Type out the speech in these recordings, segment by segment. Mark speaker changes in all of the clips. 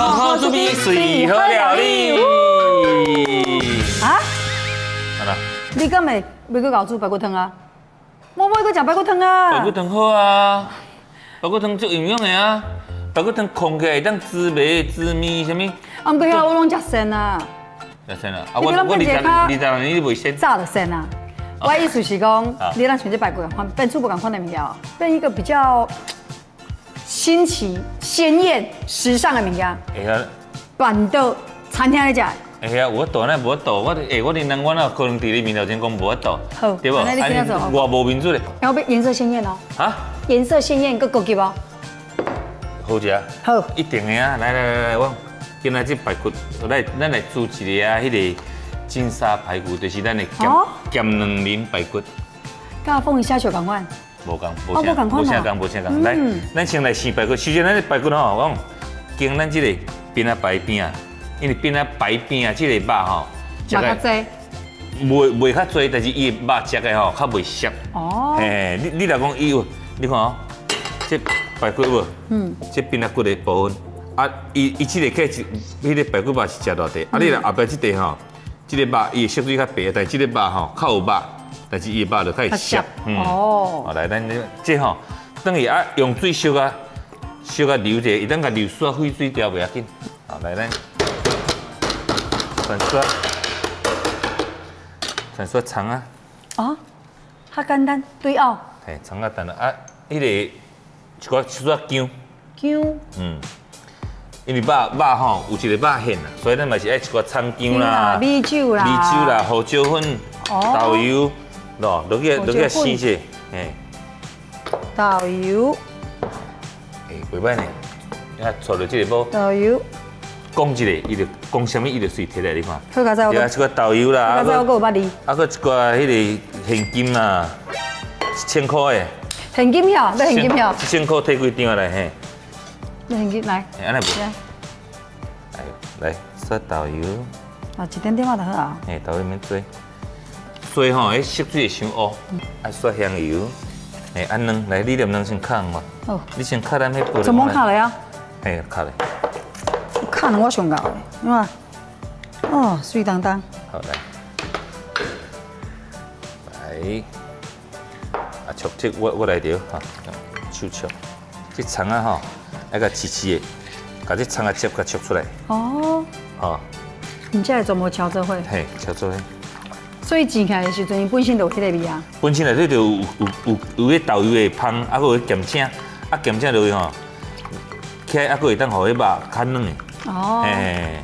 Speaker 1: 好滋味，水好料理。
Speaker 2: 啊？
Speaker 1: 好啦。
Speaker 2: 你敢會袂閣𠢕煮排骨湯啊？我欲閣食排骨湯啊！
Speaker 1: 排骨湯好啊，排骨湯足營養的啊，排骨湯控起來會當滋眉、滋面啥物。
Speaker 2: 啊，毋過遐我攏食鮮啊。
Speaker 1: 食鮮啊！啊，我20年你袂鮮。
Speaker 2: 早就鮮啊！我意思是講，你咱像這排骨仝款，變出無仝款的物件，變一個比較新奇、鮮豔、時尚的物件。
Speaker 1: 會啊。
Speaker 2: 辦到餐廳咧食。
Speaker 1: 會啊，有法度，咱無法度。我欸，我恁人我哪有可能佇你面頭前講無法度？
Speaker 2: 好，
Speaker 1: 對無？我無面子咧。
Speaker 2: 然後變顏色鮮豔哦。
Speaker 1: 啊？
Speaker 2: 顏色鮮豔閣高級哦。
Speaker 1: 好食。
Speaker 2: 好。
Speaker 1: 一定的啊！來來來來，我今仔這排骨，來咱來煮一个啊，彼个金沙排骨，就是咱的鹹鹹卵磷排骨。
Speaker 2: 佮鳳梨蝦球仝款。
Speaker 1: 無仝，無啥，無啥仝，無啥仝。來，咱先來生排骨。首先，咱這排骨吼，我講經咱這个邊仔白餅，因為邊仔白餅這个肉吼，
Speaker 2: 肉較濟。
Speaker 1: 袂較濟，但是伊的肉食的吼較袂澀。
Speaker 2: 哦。
Speaker 1: 嘿，你若講伊有，你看哦，這排骨有無？嗯。這邊仔骨的部分，啊，伊這个起彼个排骨肉是誠大塊，啊，你若後壁這塊吼，這个肉伊的色水較白，但是這个肉吼較有肉，但是伊的肉就較會澀。
Speaker 2: 哦。
Speaker 1: 來，咱這吼，等於啊用水燒啊，燒啊流者，會當共流煞廢水掉袂要緊。好，來咱。傳說，傳說蔥仔。
Speaker 2: 哦，較簡單，對哦。
Speaker 1: 嘿，蔥仔等下啊，彼个一寡小可薑。
Speaker 2: 薑。
Speaker 1: 嗯。因為肉肉吼有一個肉芡啊，所以咱嘛是愛一寡蔥薑啦、
Speaker 2: 米酒啦、
Speaker 1: 米酒啦、胡椒粉、豆油，喏，落去落去生者，嘿。
Speaker 2: 豆油。
Speaker 1: 欸，袂歹呢，你看撮落這个無？
Speaker 2: 豆油。
Speaker 1: 講一个，伊就講啥物，伊就隨提來，你看。
Speaker 2: 好，佳哉我。
Speaker 1: 對啊，一寡豆油啦，
Speaker 2: 佳哉我閣有捌字。
Speaker 1: 啊，閣一寡彼个現金啦，1000塊的。
Speaker 2: 現金票，欲現金票。
Speaker 1: 1000塊提幾張來嘿。
Speaker 2: 欲現金來。
Speaker 1: 欸，按呢無？哎，來，刷豆油。
Speaker 2: 啊，一點點仔就好啊。
Speaker 1: 嘿，豆油免濟。濟吼，彼色水會傷烏。愛刷香油。欸，按卵來，你粒卵先敲無？
Speaker 2: 好。
Speaker 1: 你先敲咱彼個。
Speaker 2: 怎麼敲來啊？
Speaker 1: 嘿，敲來。
Speaker 2: 敲卵我上𠢕的，你看，哦，媠當當。
Speaker 1: 好來，來，啊，焯這我來著哈，手焯，這蔥仔吼，愛共刺刺的，共這蔥仔汁共焯出來。
Speaker 2: 哦。
Speaker 1: 哦。
Speaker 2: 你這全部敲做伙。
Speaker 1: 嘿，敲做伙。
Speaker 2: 所以煎起來的時陣，伊本身就有彼个味啊。
Speaker 1: 本身內底就有彼豆油的芳，啊，閣有鹹青，啊鹹青落去吼，起來啊，閣會當予彼肉較軟的。
Speaker 2: 哦。
Speaker 1: 嘿，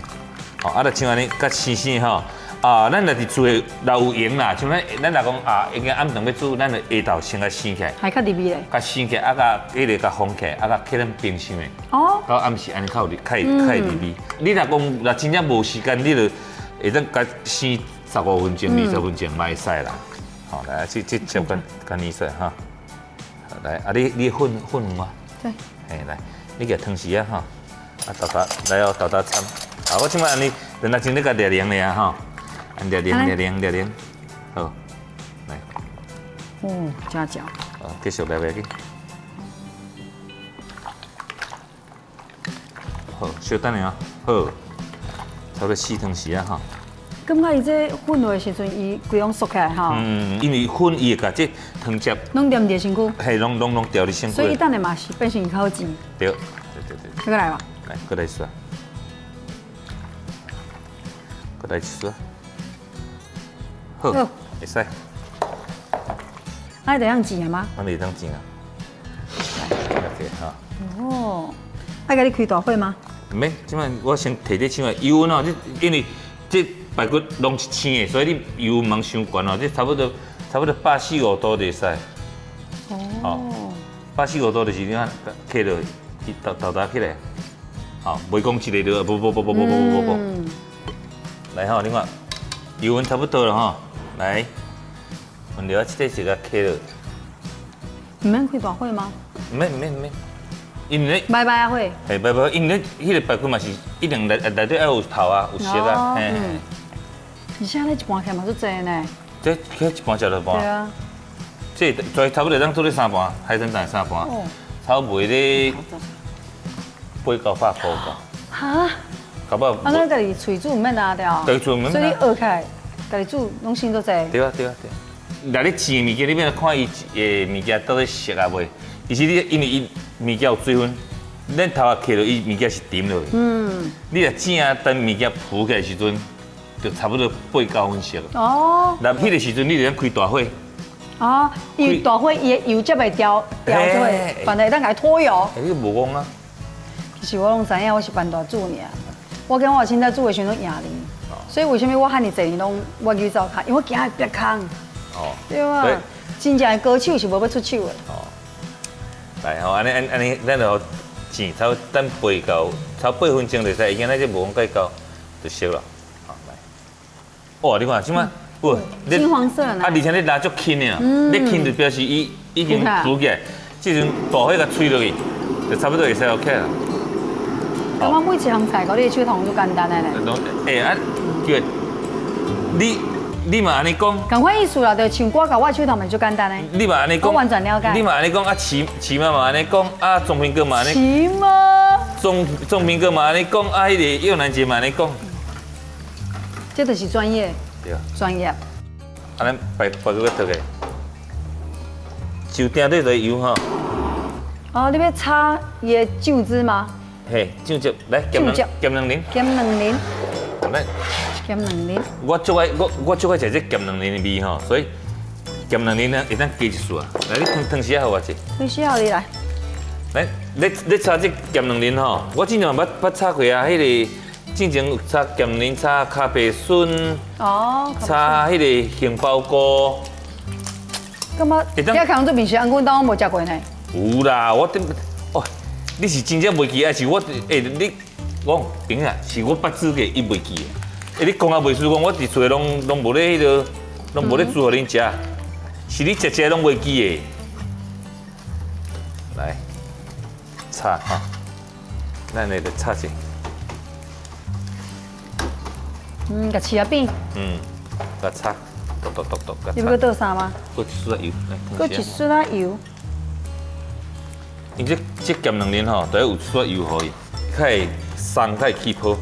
Speaker 1: 哦，啊，就像按呢，較生生吼，啊，咱若佇厝的若有閒啦，像咱若講啊，已經暗頓欲煮，咱就下晝先共生起來。
Speaker 2: 還較入味咧。
Speaker 1: 共生起來，啊，共彼个共封起來，啊，共放咱冰箱的。
Speaker 2: 哦。
Speaker 1: 到暗時按呢較有較會較會入味。你若講若真正無時間，你就會當共生15分鐘、20分鐘嘛會使啦。好，來，這接緊緊你說哈。來，啊，你粉粉有嗎？
Speaker 2: 對。
Speaker 1: 嘿，來，你舉湯匙啊哈。啊，豆豆來哦，豆豆摻。啊，我這擺按呢，等下先咧共掠涼爾吼，按掠涼掠涼掠涼，好，來。
Speaker 2: 哦，真嚼。
Speaker 1: 啊，繼續來袂去。好，稍等下啊，好，差不多四湯匙啊吼。
Speaker 2: 感覺伊這粉落的時陣，伊規攏縮起來吼。
Speaker 1: 嗯，因為粉伊會共這湯汁。
Speaker 2: 攏黏佇身軀。
Speaker 1: 嘿，攏調佇身軀。
Speaker 2: 所以伊等下嘛是變成較好煎。
Speaker 1: 對，對對對。
Speaker 2: 閣來吧。
Speaker 1: 來，閣來一撮。閣來一撮。好，會使。
Speaker 2: 啊，會當煎啊嗎？
Speaker 1: 按呢會當煎啊。來，OK 哈。
Speaker 2: 哦，愛共你開大火嗎？
Speaker 1: 毋免，這擺我先提這槍來，油溫哦，這因為這排骨攏是青的，所以你油毋通傷懸哦，這差不多145度就會使。
Speaker 2: 哦。
Speaker 1: 145度就是你看，起落去豆豆焦起來，吼，袂講一个落，無無無無無無無無。來吼，你看，油溫差不多了吼，來，溫著啊，這個是共起落。
Speaker 2: 毋免開大火嗎？
Speaker 1: 毋免毋免毋免，因為咧。
Speaker 2: 䆀䆀仔火。
Speaker 1: 嘿，䆀䆀，因為咧，彼个排骨嘛是一定內底愛有頭啊，有色啊，嘿。
Speaker 2: 而且咧一盤起來嘛足濟呢。
Speaker 1: 這起一盤食落盤。
Speaker 2: 對啊。
Speaker 1: 這差不多當做咧三盤，海參蛋三盤，差不多賣咧八九百箍夠。
Speaker 2: 哈？
Speaker 1: 搞不好。
Speaker 2: 啊，咱家己喙煮毋免啊，對啊。
Speaker 1: 對，煮毋免。
Speaker 2: 所以你學起來，家己煮攏省足濟。
Speaker 1: 對啊，對啊，對。若你煎的物件，你免看伊的物件到底熟啊未？其實你因為伊物件有水分，咱頭仔揢落伊物件是沉落去。你若煎啊，等物件浮起來時陣，就差不多8、9分熟。若彼個時陣，你就當開大火。
Speaker 2: 哦，因為大火伊的油才袂掉掉出來，反正會當共伊脫油。
Speaker 1: 欸，你無戇啊？
Speaker 2: 其實我攏知影，我是辦大煮爾。我感覺我凊彩煮的時陣攏贏你，所以為啥物我遐爾濟年攏我去灶跤？因為我驚會煏空。對啊。真正的高手是無欲出手的。
Speaker 1: 哦。來吼，按呢按按呢，咱就煎，差不多等8到差8分鐘就使，已經咱這無講蓋夠就熟了。好，來。哇，你看這擺，哇，
Speaker 2: 金黃色呢。
Speaker 1: 啊，而且你拉足輕的啊，你輕就表示伊已經浮起來，這陣大火共吹落去，就差不多會使 OK 啦。
Speaker 2: 感覺每一項菜，佮你的手頭攏足簡單的咧。
Speaker 1: 欸啊，叫你嘛按呢講，
Speaker 2: 仝款意思啦，就像我佮我手頭嘛足簡單的。
Speaker 1: 你嘛按呢講，
Speaker 2: 我完全了解。
Speaker 1: 你嘛按呢講啊，齊齊媽嘛按呢講啊，鍾平哥嘛按呢。
Speaker 2: 齊媽。
Speaker 1: 鍾平哥嘛按呢講啊，彼个葉楠姐嘛按呢講。
Speaker 2: 這就是專業。
Speaker 1: 對啊。
Speaker 2: 專業。
Speaker 1: 啊，咱排排骨閣揬起，就定底個油吼。
Speaker 2: 哦，你欲炒伊的醬汁嗎？
Speaker 1: 嘿，醬汁來鹹兩鹹兩厘。
Speaker 2: 鹹兩厘。
Speaker 1: 來。
Speaker 2: 鹹兩厘。
Speaker 1: 我足愛我我足愛食這鹹卵磷的味吼，所以鹹卵磷呢會當加一絲啊。來，你湯湯匙仔予我者。
Speaker 2: 湯匙予你來。
Speaker 1: 來，你你炒這鹹卵磷吼，我之前捌捌炒過啊，彼个之前有炒鹹卵磷，炒咖啡筍，炒彼个杏鮑菇。
Speaker 2: 感覺你看做面食，按阮兜無食過呢。
Speaker 1: 有啦，我頂哦，你是真正袂記，還是我欸？你講等下，是我捌煮過，伊袂記。欸，你講啊袂輸講，我佇厝內攏攏無咧彼个，攏無咧煮予恁食，是你食食攏袂記的。來，炒哈，咱來就炒者。
Speaker 2: 嗯，共飼仔扁。
Speaker 1: 嗯，共炒，剁剁剁剁。
Speaker 2: 你欲閣倒啥嗎？
Speaker 1: 閣一絲仔油，來。
Speaker 2: 閣一絲仔油。
Speaker 1: 因這這鹹卵磷吼，都要有一絲油予伊，較會鬆，較會起泡。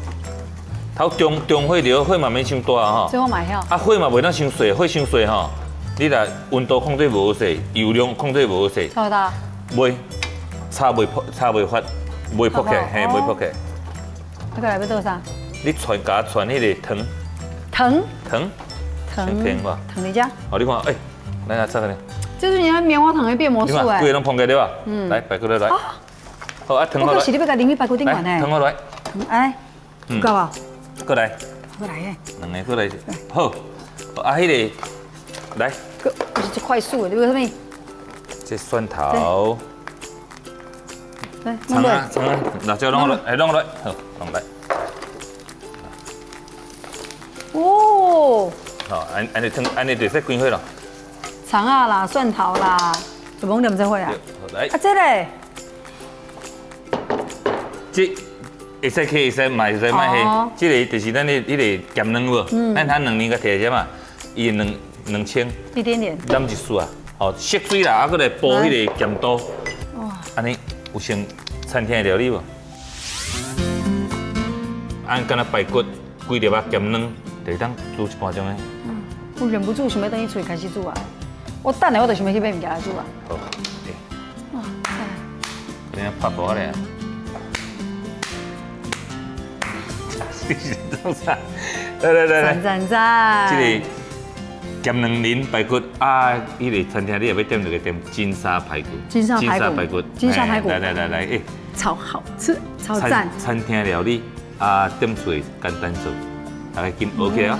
Speaker 1: 頭中中火著，火嘛免傷大吼。
Speaker 2: 這我嘛會曉。
Speaker 1: 啊，火嘛袂當傷細，火傷細吼，你若溫度控制無好勢，油量控制無好勢。
Speaker 2: 炒大。
Speaker 1: 袂，炒袂破，炒袂發，袂撲起，嘿，袂撲起。
Speaker 2: 啊，閣來欲倒啥？
Speaker 1: 你汆共汆彼个糖。
Speaker 2: 糖。
Speaker 1: 糖。
Speaker 2: 糖。
Speaker 1: 糖吧。
Speaker 2: 糖佇遮。
Speaker 1: 哦，你看，欸，來來，這個呢？
Speaker 2: 這是人家棉花糖的變魔術哎。
Speaker 1: 規个攏捧起對吧？嗯。來，排骨來。好，啊，糖好來。
Speaker 2: 我是你欲共淋去排骨頂懸呢。
Speaker 1: 糖好來。
Speaker 2: 糖哎，夠無？
Speaker 1: 閣來。
Speaker 2: 閣來的。
Speaker 1: 兩个閣來。好，啊，彼个來。
Speaker 2: 閣，是這快速的，你欲啥物？
Speaker 1: 這蒜頭。
Speaker 2: 來，
Speaker 1: 蔥啊，蔥啊，辣椒攏落，哎，攏落，好，攏來。
Speaker 2: 哦。
Speaker 1: 好，按按呢湯，按呢就使關火了。
Speaker 2: 蔥仔啦，蒜頭啦，就罔念這貨啊。
Speaker 1: 來。
Speaker 2: 啊，這咧。
Speaker 1: 這會使起，會使賣，會使賣下。這个就是咱的彼个鹹卵無？咱趁卵磷共摕來嘛，伊兩兩千。
Speaker 2: 一點點。
Speaker 1: 攕一絲啊，哦，縮水啦，啊，閣來補彼个鹹度。哇。按呢有像餐廳的料理無？按敢若排骨幾粒仔鹹卵，就會當煮一半鐘的。
Speaker 2: 我忍不住想欲轉去厝開始煮啊！我等下我就想欲去買物件來煮啊。
Speaker 1: 好，
Speaker 2: 哇，
Speaker 1: 等下拍薄咧。你是創啥？來來來來，
Speaker 2: 讚讚讚！
Speaker 1: 這个鹹卵磷排骨啊，彼个餐廳你若欲點就個點金沙排骨。
Speaker 2: 金沙排骨，金沙排骨。
Speaker 1: 來來來來，欸，
Speaker 2: 超好吃，超讚！
Speaker 1: 餐廳料理啊，踮厝簡單做，大家緊學起來哦。